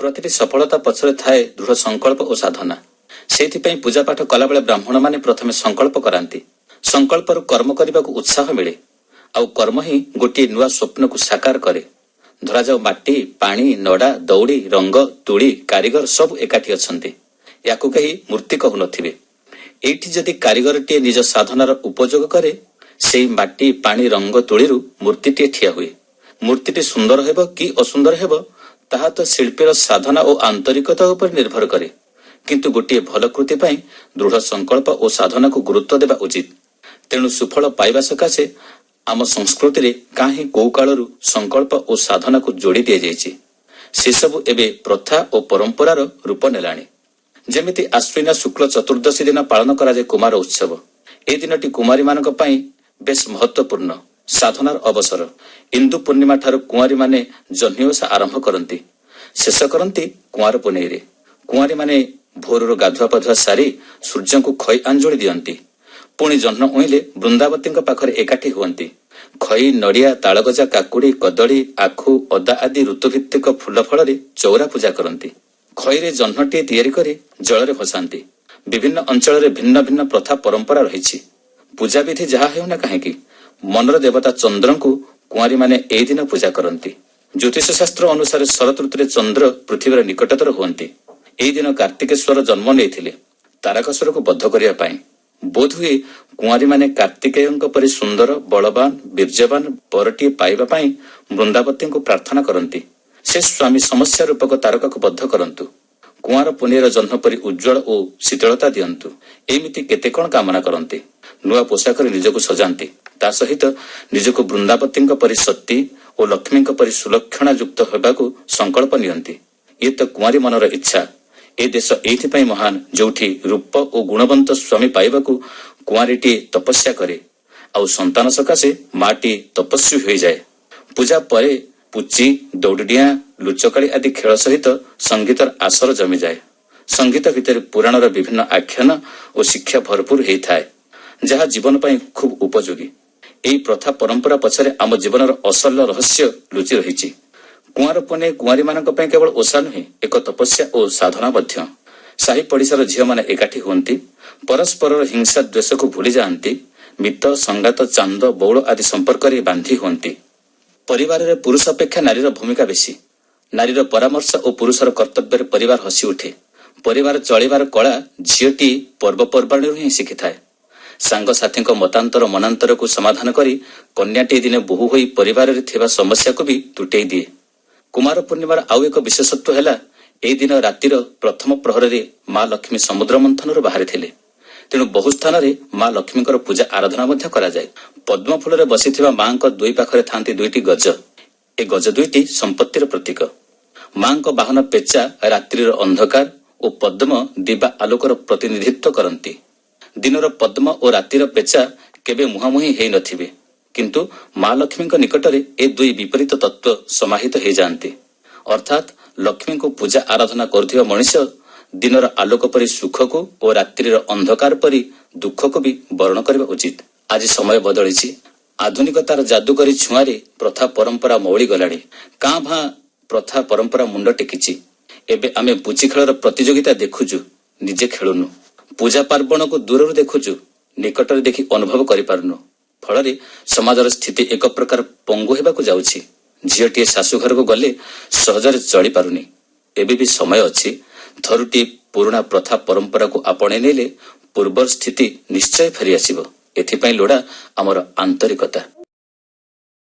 ପ୍ରତିଟି ସଫଳତା ପଛରେ ଥାଏ ଦୃଢ଼ ସଂକଳ୍ପ ଓ ସାଧନା। ସେଇଥିପାଇଁ ପୂଜାପାଠ କଲାବେଳେ ବ୍ରାହ୍ମଣମାନେ ପ୍ରଥମେ ସଂକଳ୍ପ କରାନ୍ତି। ସଂକଳ୍ପରୁ କର୍ମ କରିବାକୁ ଉତ୍ସାହ ମିଳେ, ଆଉ କର୍ମ ହିଁ ଗୋଟିଏ ନୂଆ ସ୍ୱପ୍ନକୁ ସାକାର କରେ। ଧରାଯାଉ ମାଟି, ପାଣି, ନଡ଼ା, ଦଉଡ଼ି, ରଙ୍ଗ, ତୂଳୀ, କାରିଗର ସବୁ ଏକାଠି ଅଛନ୍ତି। ୟାକୁ କେହି ମୂର୍ତ୍ତି କହୁନଥିବେ। ଏଇଠି ଯଦି କାରିଗରଟିଏ ନିଜ ସାଧନାର ଉପଯୋଗ କରେ, ସେଇ ମାଟି, ପାଣି, ରଙ୍ଗ, ତୂଳୀରୁ ମୂର୍ତ୍ତିଟିଏ ଠିଆ ହୁଏ। ମୂର୍ତ୍ତିଟି ସୁନ୍ଦର ହେବ କି ଅସୁନ୍ଦର ହେବ, ତାହା ତ ଶିଳ୍ପୀର ସାଧନା ଓ ଆନ୍ତରିକତା ଉପରେ ନିର୍ଭର କରେ। କିନ୍ତୁ ଗୋଟିଏ ଭଲ କୃତି ପାଇଁ ଦୃଢ଼ ସଂକଳ୍ପ ଓ ସାଧନାକୁ ଗୁରୁତ୍ୱ ଦେବା ଉଚିତ। ତେଣୁ ସୁଫଳ ପାଇବା ସକାଶେ ଆମ ସଂସ୍କୃତିରେ କାହିଁ କୋଉ କାଳରୁ ସଂକଳ୍ପ ଓ ସାଧନାକୁ ଯୋଡ଼ି ଦିଆଯାଇଛି। ସେସବୁ ଏବେ ପ୍ରଥା ଓ ପରମ୍ପରାର ରୂପ ନେଲାଣି। ଯେମିତି ଆଶ୍ୱିନ ଶୁକ୍ଳ ଚତୁର୍ଦ୍ଦଶୀ ଦିନ ପାଳନ କରାଯାଏ କୁମାର ଉତ୍ସବ। ଏହି ଦିନଟି କୁମାରୀମାନଙ୍କ ପାଇଁ ବେଶ ମହତ୍ୱପୂର୍ଣ୍ଣ ସାଧନାର ଅବସର। ଇନ୍ଦୁ ପୂର୍ଣ୍ଣିମା ଠାରୁ କୁଆଁରୀମାନେ ଜହ୍ନି ଓଷା ଆରମ୍ଭ କରନ୍ତି, ଶେଷ କରନ୍ତି କୁଆଁର ପୁନେଇରେ। କୁଆଁରୀମାନେ ଭୋରରୁ ଗାଧୁଆ ପାଧୁଆ ସାରି ସୂର୍ଯ୍ୟଙ୍କୁ ଖଇ ଆଞ୍ଜୁଳି ଦିଅନ୍ତି। ପୁଣି ଜହ୍ନ ଉଇଁଲେ ବୃନ୍ଦାବତୀଙ୍କ ପାଖରେ ଏକାଠି ହୁଅନ୍ତି। ଖଇ, ନଡ଼ିଆ, ତାଳଗଜା, କାକୁଡ଼ି, କଦଳୀ, ଆଖୁ, ଅଦା ଆଦି ଋତୁଭିତ୍ତିକ ଫୁଲ ଫଳରେ ଚଉରା ପୂଜା କରନ୍ତି। ଖଇରେ ଜହ୍ନଟିଏ ତିଆରି କରି ଜଳରେ ଭସାନ୍ତି। ବିଭିନ୍ନ ଅଞ୍ଚଳରେ ଭିନ୍ନ ଭିନ୍ନ ପ୍ରଥା ପରମ୍ପରା ରହିଛି। ପୂଜାବିଧି ଯାହା ହେଉନା କାହିଁକି, ମନର ଦେବତା ଚନ୍ଦ୍ରଙ୍କୁ କୁଆଁରୀମାନେ ଏହି ଦିନ ପୂଜା କରନ୍ତି। ଜ୍ୟୋତିଷ ଶାସ୍ତ୍ର ଅନୁସାରେ ଶରତ ଋତୁରେ ଚନ୍ଦ୍ର ପୃଥିବୀର ନିକଟତର ହୁଅନ୍ତି। ଏହି ଦିନ କାର୍ତ୍ତିକେଶ୍ୱର ଜନ୍ମ ନେଇଥିଲେ ତାରକାସୁରକୁ ବଧ କରିବା ପାଇଁ। ବୋଧହୁଏ କୁଆଁରୀମାନେ କାର୍ତ୍ତିକେୟଙ୍କ ପରି ସୁନ୍ଦର, ବଳବାନ, ବୀର୍ଯ୍ୟବାନ ବରଟିଏ ପାଇବା ପାଇଁ ବୃନ୍ଦାବତୀଙ୍କୁ ପ୍ରାର୍ଥନା କରନ୍ତି, ସେ ସ୍ୱାମୀ ସମସ୍ୟା ରୂପକ ତାରକାକୁ ବଦ୍ଧ କରନ୍ତୁ, କୁଆଁର ପୁନେଇର ଜହ୍ନ ପରି ଉଜ୍ଜ୍ୱଳ ଓ ଶୀତଳତା ଦିଅନ୍ତୁ। ଏମିତି କେତେ କଣ କାମନା କରନ୍ତି। ନୂଆ ପୋଷାକରେ ନିଜକୁ ସଜାନ୍ତି। ତା ସହିତ ନିଜକୁ ବୃନ୍ଦାବତୀଙ୍କ ପରି ସତୀ ଓ ଲକ୍ଷ୍ମୀଙ୍କ ପରି ସୁଲକ୍ଷଣା ଯୁକ୍ତ ହେବାକୁ ସଂକଳ୍ପ ନିଅନ୍ତି। ଇଏ ତ କୁଆଁରୀ ମନର ଇଚ୍ଛା। ଏ ଦେଶ ଏଇଥିପାଇଁ ମହାନ, ଯୋଉଠି ରୂପ ଓ ଗୁଣବନ୍ତ ସ୍ୱାମୀ ପାଇବାକୁ କୁଆଁରୀଟିଏ ତପସ୍ୟା କରେ, ଆଉ ସନ୍ତାନ ସକାଶେ ମାଟିଏ ତପସ୍ୱୀ ହୋଇଯାଏ। ପୂଜା ପରେ ପୁଚି, ଦୌଡ଼ିଡିଆଁ, ଲୁଚକାଳି ଆଦି ଖେଳ ସହିତ ସଙ୍ଗୀତର ଆସର ଜମିଯାଏ। ସଙ୍ଗୀତ ଭିତରେ ପୁରାଣର ବିଭିନ୍ନ ଆଖ୍ୟାନ ଓ ଶିକ୍ଷା ଭରପୁର ହେଇଥାଏ, ଯାହା ଜୀବନ ପାଇଁ ଖୁବ୍ ଉପଯୋଗୀ। ଏହି ପ୍ରଥା ପରମ୍ପରା ପଛରେ ଆମ ଜୀବନର ଅସଲ ରହସ୍ୟ ଲୁଚି ରହିଛି। କୁଆଁର ପୁନେଇ କୁଆଁରୀମାନଙ୍କ ପାଇଁ କେବଳ ଓଷା ନୁହେଁ, ଏକ ତପସ୍ୟା ଓ ସାଧନା ମଧ୍ୟ। ସାହି ପଡ଼ିଶାର ଝିଅମାନେ ଏକାଠି ହୁଅନ୍ତି, ପରସ୍ପରର ହିଂସା ଦ୍ୱେଷକୁ ଭୁଲି ଯାଆନ୍ତି, ମିତ, ସଙ୍ଗାତ, ଚାନ୍ଦ, ବଉଳ ଆଦି ସମ୍ପର୍କରେ ବାନ୍ଧି ହୁଅନ୍ତି। ପରିବାରରେ ପୁରୁଷ ଅପେକ୍ଷା ନାରୀର ଭୂମିକା ବେଶୀ। ନାରୀର ପରାମର୍ଶ ଓ ପୁରୁଷର କର୍ତ୍ତବ୍ୟରେ ପରିବାର ହସି ଉଠେ। ପରିବାର ଚଳିବାର କଳା ଝିଅଟି ପର୍ବପର୍ବାଣୀରୁ ହିଁ ଶିଖିଥାଏ। ସାଙ୍ଗସାଥୀଙ୍କ ମତାନ୍ତର ମନାନ୍ତରକୁ ସମାଧାନ କରି କନ୍ୟାଟିଏ ଦିନେ ବୋହୂ ହୋଇ ପରିବାରରେ ଥିବା ସମସ୍ୟାକୁ ବି ତୁଟେଇ ଦିଏ। କୁମାର ପୂର୍ଣ୍ଣିମାର ଆଉ ଏକ ବିଶେଷତ୍ୱ ହେଲା, ଏହି ଦିନ ରାତିର ପ୍ରଥମ ପ୍ରହରରେ ମା ଲକ୍ଷ୍ମୀ ସମୁଦ୍ର ମନ୍ଥନରୁ ବାହାରିଥିଲେ। ତେଣୁ ବହୁ ସ୍ଥାନରେ ମା ଲକ୍ଷ୍ମୀଙ୍କର ପୂଜା ଆରାଧନା ମଧ୍ୟ କରାଯାଏ। ପଦ୍ମ ଫୁଲରେ ବସିଥିବା ମାଙ୍କ ଦୁଇ ପାଖରେ ଥାନ୍ତି ଦୁଇଟି ଗଜ। ଏ ଗଜ ଦୁଇଟି ସମ୍ପତ୍ତିର ପ୍ରତୀକ। ମାଙ୍କ ବାହନ ପେଚା ରାତ୍ରିର ଅନ୍ଧକାର ଓ ପଦ୍ମ ଦିବା ଆଲୋକର ପ୍ରତିନିଧିତ୍ୱ କରନ୍ତି। ଦିନର ପଦ୍ମ ଓ ରାତିର ପେଚା କେବେ ମୁହାଁମୁହିଁ ହେଇନଥିବେ, କିନ୍ତୁ ମା ଲକ୍ଷ୍ମୀଙ୍କ ନିକଟରେ ଏ ଦୁଇ ବିପରୀତ ତତ୍ତ୍ୱ ସମାହିତ ହେଇଯାଆନ୍ତି। ଅର୍ଥାତ୍ ଲକ୍ଷ୍ମୀଙ୍କୁ ପୂଜା ଆରାଧନା କରୁଥିବା ମଣିଷ ଦିନର ଆଲୋକ ପରି ସୁଖକୁ ଓ ରାତ୍ରିର ଅନ୍ଧକାର ପରି ଦୁଃଖକୁ ବି ବରଣ କରିବା ଉଚିତ। ଆଜି ସମୟ ବଦଳିଛି। ଆଧୁନିକତାର ଯାଦୁକରୀ ଛୁଆଁରେ ପ୍ରଥା ପରମ୍ପରା ମଉଳି ଗଲାଣି। କାଁ ଭାଁ ପ୍ରଥା ପରମ୍ପରା ମୁଣ୍ଡ ଟେକିଛି। ଏବେ ଆମେ ପୁଚି ଖେଳର ପ୍ରତିଯୋଗିତା ଦେଖୁଛୁ, ନିଜେ ଖେଳୁନୁ। ପୂଜା ପାର୍ବଣକୁ ଦୂରରୁ ଦେଖୁଛୁ, ନିକଟରେ ଦେଖି ଅନୁଭବ କରିପାରୁନୁ। ଫଳରେ ସମାଜର ସ୍ଥିତି ଏକ ପ୍ରକାର ପଙ୍ଗୁ ହେବାକୁ ଯାଉଛି। ଝିଅଟିଏ ଶାଶୁଘରକୁ ଗଲେ ସହଜରେ ଚଳିପାରୁନି। ଏବେ ବି ସମୟ ଅଛି। ଥରୁଟିଏ ପୁରୁଣା ପ୍ରଥା ପରମ୍ପରାକୁ ଆପଣେଇ ନେଲେ ପୂର୍ବର ସ୍ଥିତି ନିଶ୍ଚୟ ଫେରିଆସିବ। ଏଥିପାଇଁ ଲୋଡ଼ା ଆମର ଆନ୍ତରିକତା।